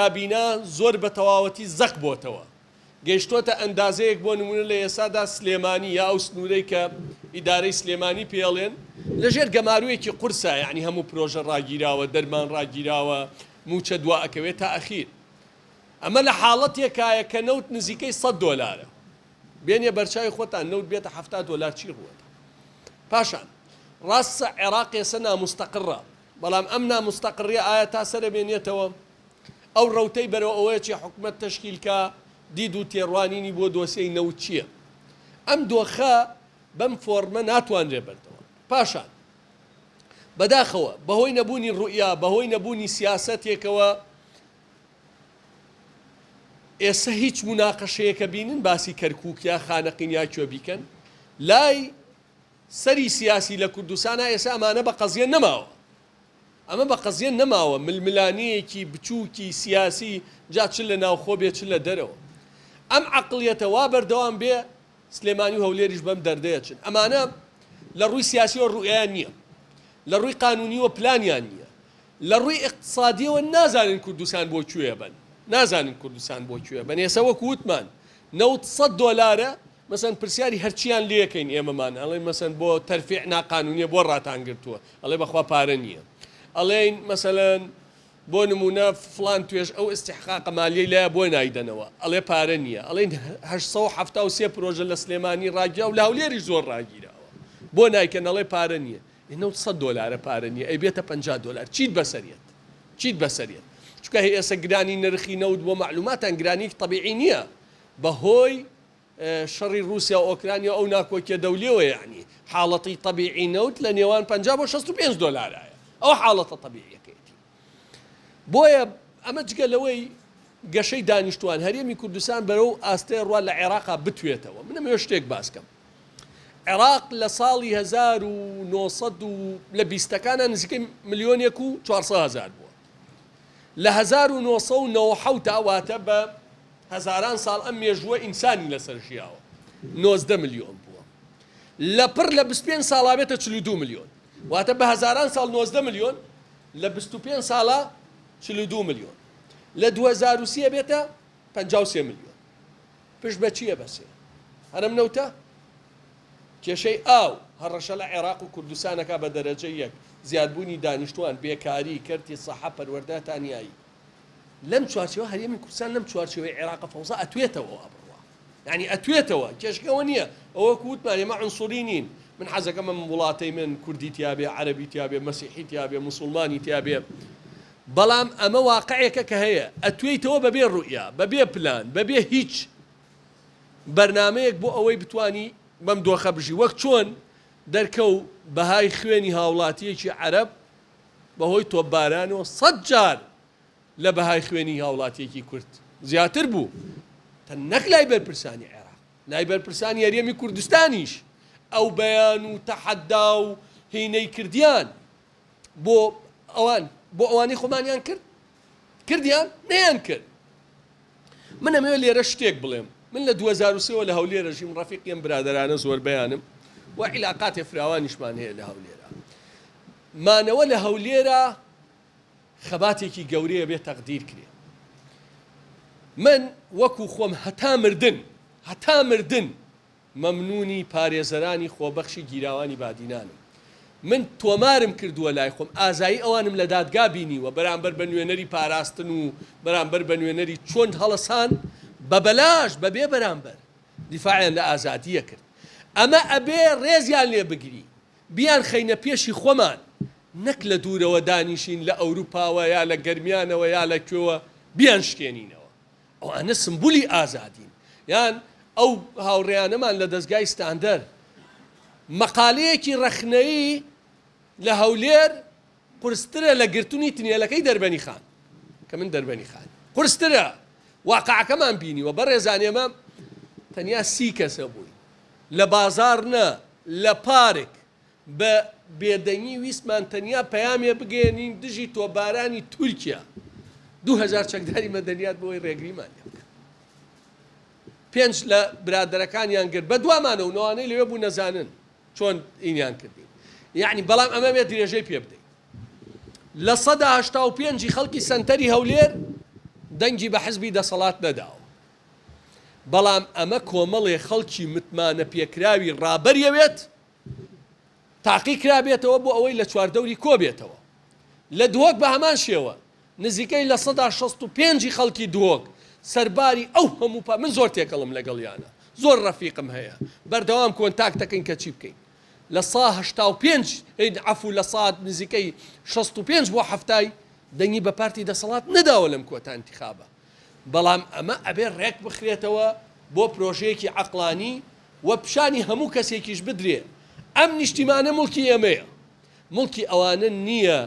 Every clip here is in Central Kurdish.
کابینە زۆر بە تەواوەتی زەق بۆتەوە. گەیشتۆتە ئەندازەیەک بۆ نموونە لە ئێستادا سلێمانی یا ئەو سنوورەی کە ئیدارەی سلێمانی پێی ئەڵێن لە ژێر گەماروویەکی قورسە یانی هەموو پرۆژە ڕاگیراوە، دەرمان ڕاگیراوە، مووچە دوا ئەکەوێت تا ئەخیر. ئەمە لە حاڵەتێکایە کە نەوت نزیکەی سەت دۆلارە. بێنیە بەرچاوی خۆتان نەوت بێتە 70 دۆلار چی ڕووەدا. پاشان ڕاستە عێراق ئێسە ناموستەقڕە بەڵام ئەم ناموستەقڕیە ئایا تا سەرە بێنێتەوە؟ ئەو ڕەوتەی بەرەو ئەوەیە چی حکومەت تەشکیل کا دید و تێڕوانینی بۆ دۆسیەی نەوت چییە؟ ئەم دۆخە بەم فۆڕمە ناتوانرێ بەردەوام. پاشان بەداخەوە بەهۆی نەبوونی ڕوئیا، بەهۆی نەبوونی سیاسەتێکەوە ئێستا هیچ موناقەشەیەکە بینن باسی کەرکوک یا خانەقین یا کوێ بیکەن لای سەری سیاسی لە کوردستانا ئێستا ئەمانە بە قەزیە نەماوە. ئەمە بە قەزیە نەماوە، ململانێیەکی بچووکی سیاسی جا چ لە ناوخۆ بێ چ لە دەرەوە. ئەم عەقڵیەتە وا بەردەوام بێ سلێمانی و هەولێریش بەم دەردەیە چن. ئەمانە لە ڕووی سیاسیەوە ڕوئیایان نییە. لە ڕووی قانونیوە پلانیان نییە. لە ڕووی ئیقتسادیەوە نازانن کوردستان بۆ کوێ بەن. نازانن کوردستان بۆ کوێ بەن. ئێستا وەکو وتمان نەوت سەت دۆلارە، مەسەن پرسیاری هەرچیان لێکەین ئێمەمان ئەڵێن مەسەن بۆ تەرفیع ناقانونیە بۆ ڕاتان گرتووە ئەڵێ بەخوا پارە نییە ئەڵێین مەسەلەن بۆ نمونە فڵان توێژ ئەو ئیستیحقاقە مالیەی لایە بۆ نایدەنەوە ئەڵێ پارە نییە ئەڵێین 873 پرۆژە لە سلێمانی ڕاگیرا و لە هەولێریش زۆر ڕاگیراوە بۆ نایکەن ئەڵێ پارە نییە ئێ نەوت سەت دۆلارە پارە نییە ئەی بێتە 50 دۆلار چیت بەسەر یەت چیت بەسەر یەت چونکە هەی ئێستا گرانی نرخی نەوت بۆ مەعلوماتان گرانیەکی تەبیعی نییە بەهۆی شەڕی ڕووسیا و ئۆکرانیا و ئەو ناکۆکیە دەولیەوە یەعنی حاڵەتی تەبیعی نەوت لە نێوان 50 بۆ 65 دۆلارایە ئەوە حاڵەتە تەبیعیەکەیەتی بۆیە ئەمە جگە لەوەی گەشەی دانیشتوان هەرێمی کوردستان بەرەو ئاستەیە ڕوا لە عێراقا بتوێتەوە من ئەمەوێ شتێک باس کەم عێراق لە ساڵی 1900 و لە بیستەکانە نزیکەی ملیۆنێک و 400 هەزار بووە لە 1997 واتە بە هەزاران ساڵ ئەم مێژووە ئینسانی لەسەر ژیاوە 19 ملیۆن بووە لە پڕ لە 25 ساڵا بێتە 42 ملیۆن واتە بە هەزاران ساڵ 19 ملیۆن لە 25 ساڵا 42 ملیۆن لە 2030 بێتە 53 ملیۆن پشت بە چییە بەسێ هەرم نەوتە کێشەی ئاو هەڕەشە لە عێراق و کوردستانەکە بە دەرەجە یەک زیادبوونی دانیشتوان بێکاری کەرتی سەحە پەروەردە تانیایی لەم چوارچێوە هەرێمی کوردستان لەم چوارچێوەی عێراقە فەوزا ئەتوێتەوە وا بڕوا یعنی ئەتوێتەوە کێشەکە ئەوە نییە ئەوە وەکو وتمان ئێمە عنسوری نین من حەزەکەم ئەم وڵاتەی من کوردی تیابێ عەرەبی تیابێ مەسیحی تیابێ موسڵمانی تیابێ بەڵام ئەمە واقعێکە کە هەیە ئەتوێیتەوە بەبێ ڕوئیا بەبێ پلان بەبێ هیچ بەرنامەیەک بۆ ئەوەی بتانی بەم دۆخە بژی وەک چۆن دەرکەو بەهای خوێنی هاوڵاتیەکی عەرەب بەهۆی تۆپبارانەوە سەت جار لە بەهای خوێنی هاوڵاتیەکی کورد زیاتر بوو، تە نەک لای بەرپرسانی عێراق، لای بەرپرسانی هەرێمی کوردستانیش ئەو بەیان و تەحەدا و هینەی کردیان بۆ ئەوان بۆ ئەوانەی خۆمانیان کرد کردیان نەیان کرد. من ئەمەوێ لێرە شتێک بڵێم من لە 2003 وە لە هەولێرە ژیم ڕەفیقی ئەم برادەرانە زۆربەیانم و عیلاقاتێ فراوانیشمان هەیە لە هەولێرە مانەوە لە هەولێرە خەباتێکی گەورەیە بێ تەقدیر کرێ من وەکو خۆم هەتا مردن هەتا مردن مەمنونی پارێزەرانی خۆبەخشی گیراوانی بادینانم. من تۆمارم کردووە لای خۆم ئازایی ئەوانم لە دادگا بینیوە بەرامبەر بە نوێنەری پاراستن و بەرامبەر بە نوێنەری چۆن هەڵەسان بە بەلاش بە بێ بەرامبەر دیفاعیان لە ئازادیە کرد. ئەمە ئەبێ ڕێزیان لێ بگری بیانخەینە پێشی خۆمان نەک لە دوورەوە دانیشین لە ئەوروپاوە یا لە گەرمیانەوە یا لە کوێوە بیانشکێنینەوە. ئەوانە سمبولی ئازادین. یان ئەو هاوڕێیانەمان لە دەزگای ستاندەر مەقالەیەکی ڕەخنەیی لە هەولێر قورسترە لە گرتنی تنێلەکەی دەربەنی خان کە من دەربەنی خان قورسترە واقعەکەمان بینیوە بەڕێزان ئێمە تەنیا سی کەسە بووین لە بازار نە لە پارک بە بێدەنگی ویستمان تەنیا پەیامێ بگەیەنین دژی تۆپبارانی تورکیا، 2000 چەکداری مەدەنیات بۆ ئەوەی ڕێگریمان لێ بکەن. پێنج لە برادەرەکانیان گرت بە دوامانەوە نەوانەی لەوێ بوو نەزانن چۆن ئینیان کردین. یەعنی بەڵام ئەمە بێ درێژەی پێ بدەین. 85% ی خەڵکی سەنتەری هەولێر دەنگی بە حزبی دەسەڵات نەداوە. بەڵام ئەمە کۆمەڵێ خەڵکی متمانە پێکراوی ڕابەریەوێت تاقی کرابێتەوە بۆ ئەوەی لە چواردەوری کۆبێتەوە. لە دهۆک بە هەمان شێوە نزیکەی 65% ی خەڵکی دهۆک سەرباری ئەو هەموو پا من زۆر تێکەڵم لەگەڵیانە زۆر ڕەفیقم هەیە بەردەوام کۆنتاکت دەکەین کە چی بکەین 85% عەفو لە سا نزیکەی 65 بۆ حەفتای دەنگی بە پارتی دەسەڵات نەداوە لەم کۆتا ئینتیخابە بەڵام ئەمە ئەبێ ڕێک بخرێتەوە بۆ پرۆژەیەکی عەقڵانی و پیشانی هەموو کەسێکیش بدرێ ئەم نیشتیمانە موڵکی ئێمەیە موڵکی ئەوانە نییە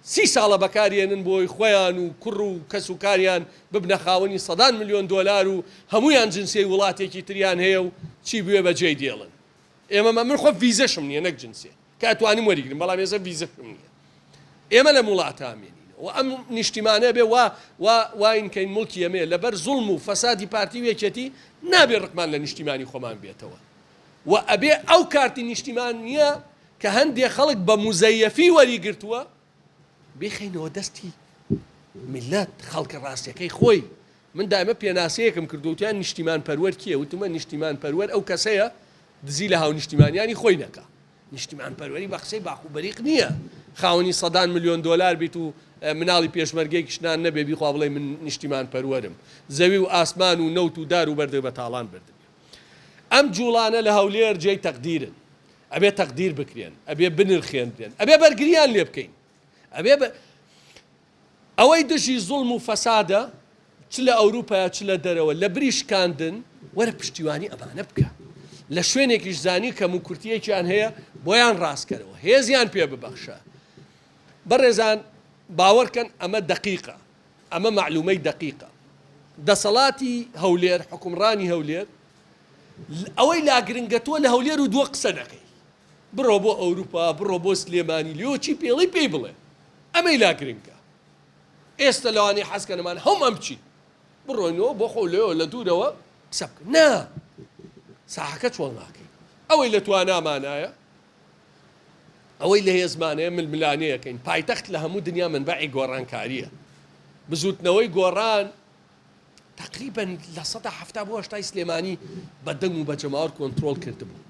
سی ساڵە بەکاریێنن بۆی خۆیان و کوڕ و کەس و کاریان ببنە خاوەنی سەدان ملیۆن دۆلار و هەموویان جنسیەی وڵاتێکی تریان هەیە و چی بوێ بەجێی دێڵن ئێمە من خۆ ڤیزەشم نییە نەک جنسیە کە ئەتوانم وەریگرم بەڵام ئێستا ڤیزەشم نییە ئێمە لەم وڵاتە ئەمێنینەوە و ئەم نیشتیمانە بێ وا وا واین کەین موڵکی ئێمەیە لەبەر زوڵم و فەسادی پارتی و یەکێتی نابێ ڕقمان لە نیشتیمانی خۆمان بێتەوە و ئەبێ ئەو کارتی نیشتیمانیە کە هەندێ خەڵک بە موزەیەفی وەریگرتووە بیخەینەوە دەستی میللەت خەڵکە ڕاستیەکەی خۆی من دایمە پێناسەیەکم کردووە وتیان نیشتیمان پەروەر کێ وتمە نیشتیمان پەروەر ئەو کەسەیە دزی لە هاونیشتیمانیانی خۆی نەکا نیشتیمان پەروەری بە قسەی باق و بەریق نییە خاوەنی سەدان ملیۆن دۆلار بیت و مناڵی پێشمەرگەیەکیش نان نەبێ بیخوا بڵێ من نیشتیمان پەروەرم زەوی و ئاسمان و نەوت و دار و بەردت بە تاڵان بردبێ ئەم جوڵانە لە هەولێر جێی تەقدیرن ئەبێ تەقدیر بکرێن ئەبێ بنرخێنرێن ئەبێ بەرگریان لێ بکەین ئەبێ بە ئەوەی دژی زوڵم و فەسادە چ لە ئەوروپایە چ لە دەرەوە لە بری شکاندن وەرە پشتیوانی ئەمانە بکە لە شوێنێکیش زانی کەموکورتیەکیان هەیە بۆیان ڕاستکەرەوە هێزیان پێ ببەخشە بەڕێزان باوەڕکەن ئەمە دەقیقە ئەمە مەعلومەی دەقیقە دەسەڵاتی هەولێر حکومڕانی هەولێر ئەوەی لا گرنگە تۆ لە هەولێر و دووە قسە نەکەی بڕۆ بۆ ئەوروپا بڕۆ بۆ سلێمانی لێ چی پێڵی پێی بڵێ ئەمەی لا گرنگە ئێستا لەوانەیە حەزکەنەمان هەموومان بچین بڕۆینەوە بۆ خۆ لێەوە لە دوورەوە قسە بکەن نا ساحەکە چۆڵ ناکەین ئەوەی لە توانامانایە ئەوەی لە هێزمانەیە ململانێیەکەین پایتەخت لە هەموو دنیا منبەعی گۆڕانکاریە بزوتنەوەی گۆڕان تقریبا 70% بۆ هەشتای سلێمانی بە دەنگ و بە جەماوەر کۆنترۆڵ کردبوو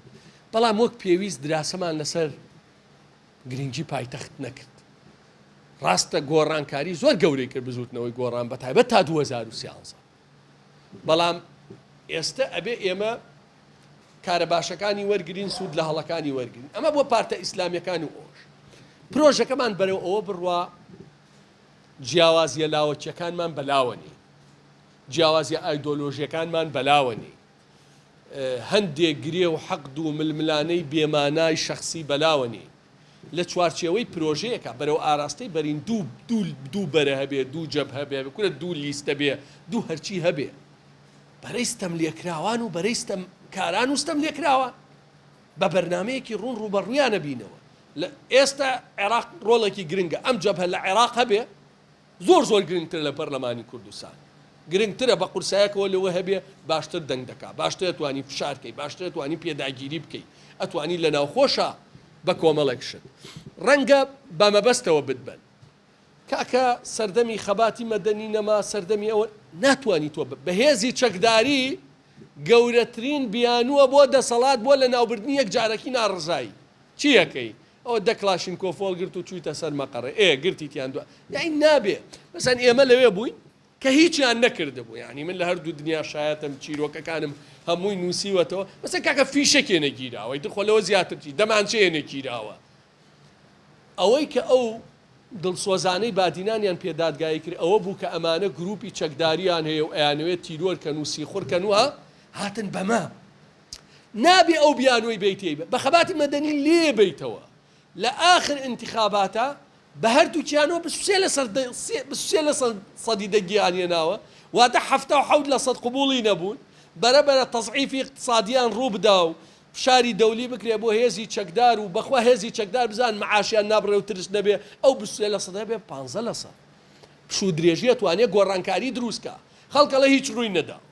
بەڵام وەک پێویست دراسەمان لەسەر گرنگی پایتەخت نەکرد. ڕاستە گۆڕانکاری زۆر گەورەی کرد بزوتنەوەی گۆڕان بە تایبەت تا 2013 بەڵام ئێستا ئەبێ ئێمە کارە باشەکانی وەرگین سوود لە هەڵەکانی وەرگین ئەمە بۆ پارتە ئیسلامیەکان و ئۆش پرۆژەکەمان بەرەو ئەوە بڕوا جیاوازیە لاوەکیەکانمان بەلاوە نین جیاوازیە ئایدۆلۆژیەکانمان بەلاوە نین هەندێک گرێ و حەقد و ململانێی بێمانای شەخسی بەلاوە نێین. لە چوارچێوەی پرۆژەیەکا بەرەو ئاراستەی بەرین دوو دوو دوو بەرە هەبێ، دوو جەبهە بێ، کورە دوو لیستە بێ، دوو هەرچی هەبێ. بەرەی ستەملێکراوان و بەرەی ستەمکاران و ستەملێکراوان بە بەرنامەیەکی ڕوون ڕووبەڕوویانە بینەوە. لە ئێستا عێراق ڕۆڵێکی گرنگە. ئەم جەبهە لە عێراق هەبێ، زۆر زۆر گرنگترە لە پەرلەمانی کوردستان گرنگترە بە قورسایەکەوە لەوە هەبێ باشتر دەنگ دەکا باشتر ئەتوانی فشار کەی باشتر ئەتوانی پێداگیری بکەی ئەتوانی لە ناوخۆشا بە کۆمەڵێک شت ڕەنگە بە مەبەستەوە بتبەن کاکە سەردەمی خەباتی مەدەنی نەما سەردەمی ئەوە ناتوانی تۆ بەهێزی چەکداری گەورەترین بیانووە بۆ دەسەڵات بۆ لە ناوبردنی یەکجارەکی ناڕزایی چی ئەکەی ئەوە دە کڵاشینکۆف هەڵگرت و چوویتە سەر مەقەڕێ ئێ گرتیتیان دو یانی نابێ مەسەن ئێمە لەوێ بووین کە هیچیان نەکردبوو یانی من لە هەردوو دنیا شایەتم چیرۆکەکانم هەمووی نووسیوەتەوە مەسەن کاکە فیشەکێ نەگیراوە ئیتر خۆ لەوە زیاتر چی دەمانچەیە نەگیراوە ئەوەی کە ئەو دڵسۆزانەی بادینانیان پێ دادگایی کرد ئەوە بوو کە ئەمانە گروپی چەکداریان هەیە و ئەیانەوێت تیرۆر کەن و سیخوڕ کەن و هاتن بەمە نابێ ئەو بیانووی بەیتەی بە خەباتی مەدەنی لێ بەیتەوە لە ئاخر ئینتخاباتا بە هەردووکیانەوە 23 لەسەر 23 لەسەر سەدی دەنگیان هێناوە واتە 77 لەسەد قبوڵی نەبوون بەرە بەرە تەزعیفی اقتصادیان ڕوو بدا و فشاری دەولی بکرێ بۆ هێزی چەکدار و بەخوا هێزی چەکدار بزان معاشیان نابڕێ و ترس نەبێ ئەو 23 لەسەد هەبێ 15 لەسەد پشوو درێژی ئەتوانێ گۆڕانکاری دروست کا خەڵک ئەڵێ هیچ ڕووی نەداوە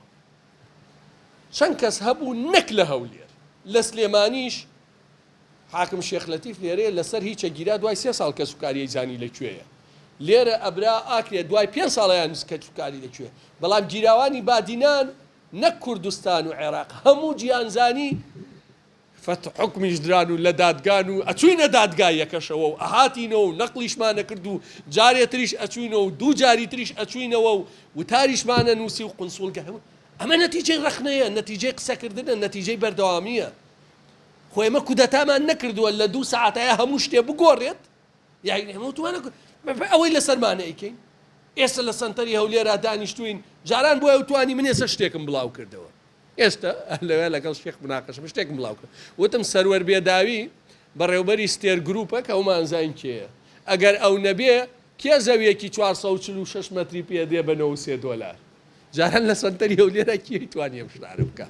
چەند کەس هەبوو نەک لە هەولێر لە سلێمانیش حاکم شێخ لەتیف لێرەیە لەسەر هیچە گیرا دوای سێ ساڵ کەسوکاریی زانی لە کوێیە. لێرە ئەبرا ئاکرێ دوای پێنج ساڵیان کەسوکاری لەکوێ بەڵام گیراوانی بادینان نەک کوردستان و عێراق هەموو جیهان زانی فەت حوکمیش دران و لە دادگان و ئەچوینە دادگاییەکەشەوە و ئەهاتینەوە و نەقڵیشمان ئەکرد و جارێ تریش ئەچوینەوە و دوو جاری تریش ئەچوینەوە و وتاریشمان ئەنووسی و قونسوڵگە ئەمە نەتیجەی ڕەخنەیە، نەتیجەی قسەکردنە، نەتیجەی بەردەوامییە. خۆ ئێمە کودەتامان نەکردووە لە دوو سەعاتایە هەموو شتێ بگۆڕێت، یاعنی ئێمە وتوانە ئەوەی لەسەرمانە ئەیکەین. ئێستا لە سەنتەری هەولێرا دانیشتوین، جاران بۆیە وتوانی من ئێستا شتێکم بڵاو کردەوە. ئێستا لەوێ لەگەڵ شێخ مناقەشەم شتێکم بڵاو کرد وتم سەروەر بێداوی بەڕێوبەری ستێر گروپە کە ئەومان زین کێیە ئەگەر ئەو نەبێ کێ زەویەکی 446 مەتری پێ دێ بە 93 دۆلار جاران لە سەنتەری هەولێرە کێ توانی ئەم شتانە بکا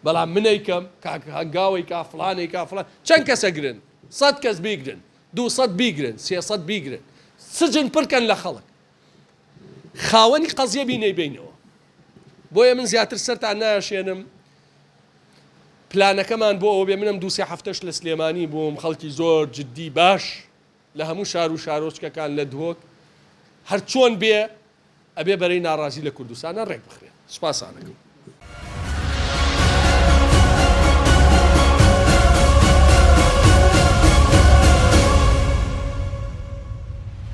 بەڵام منەیکەم کاک هەنگاوەی کا فڵانەی کا فڵان چەند کەسە گرن سەد کەس بیگرن 200 بیگرن 300 بیگرن سجن پرکەن لە خەڵک خاوەنی قەزیە بی نەیبەینەوە بۆیە من زیاتر سەرتان ناشێنم پلانەکەمان بۆ ئەوە بێ منم دووسێ هەفتەش لە سلێمانی بووم خەڵکی زۆر جددی باش لە هەموو شار و شارۆچکەکان لە دهۆک هەر چۆن بێ ئەبێ بەرەی ناڕازی لە کوردستانە ڕێک بخرێت سوپاسانەکەم.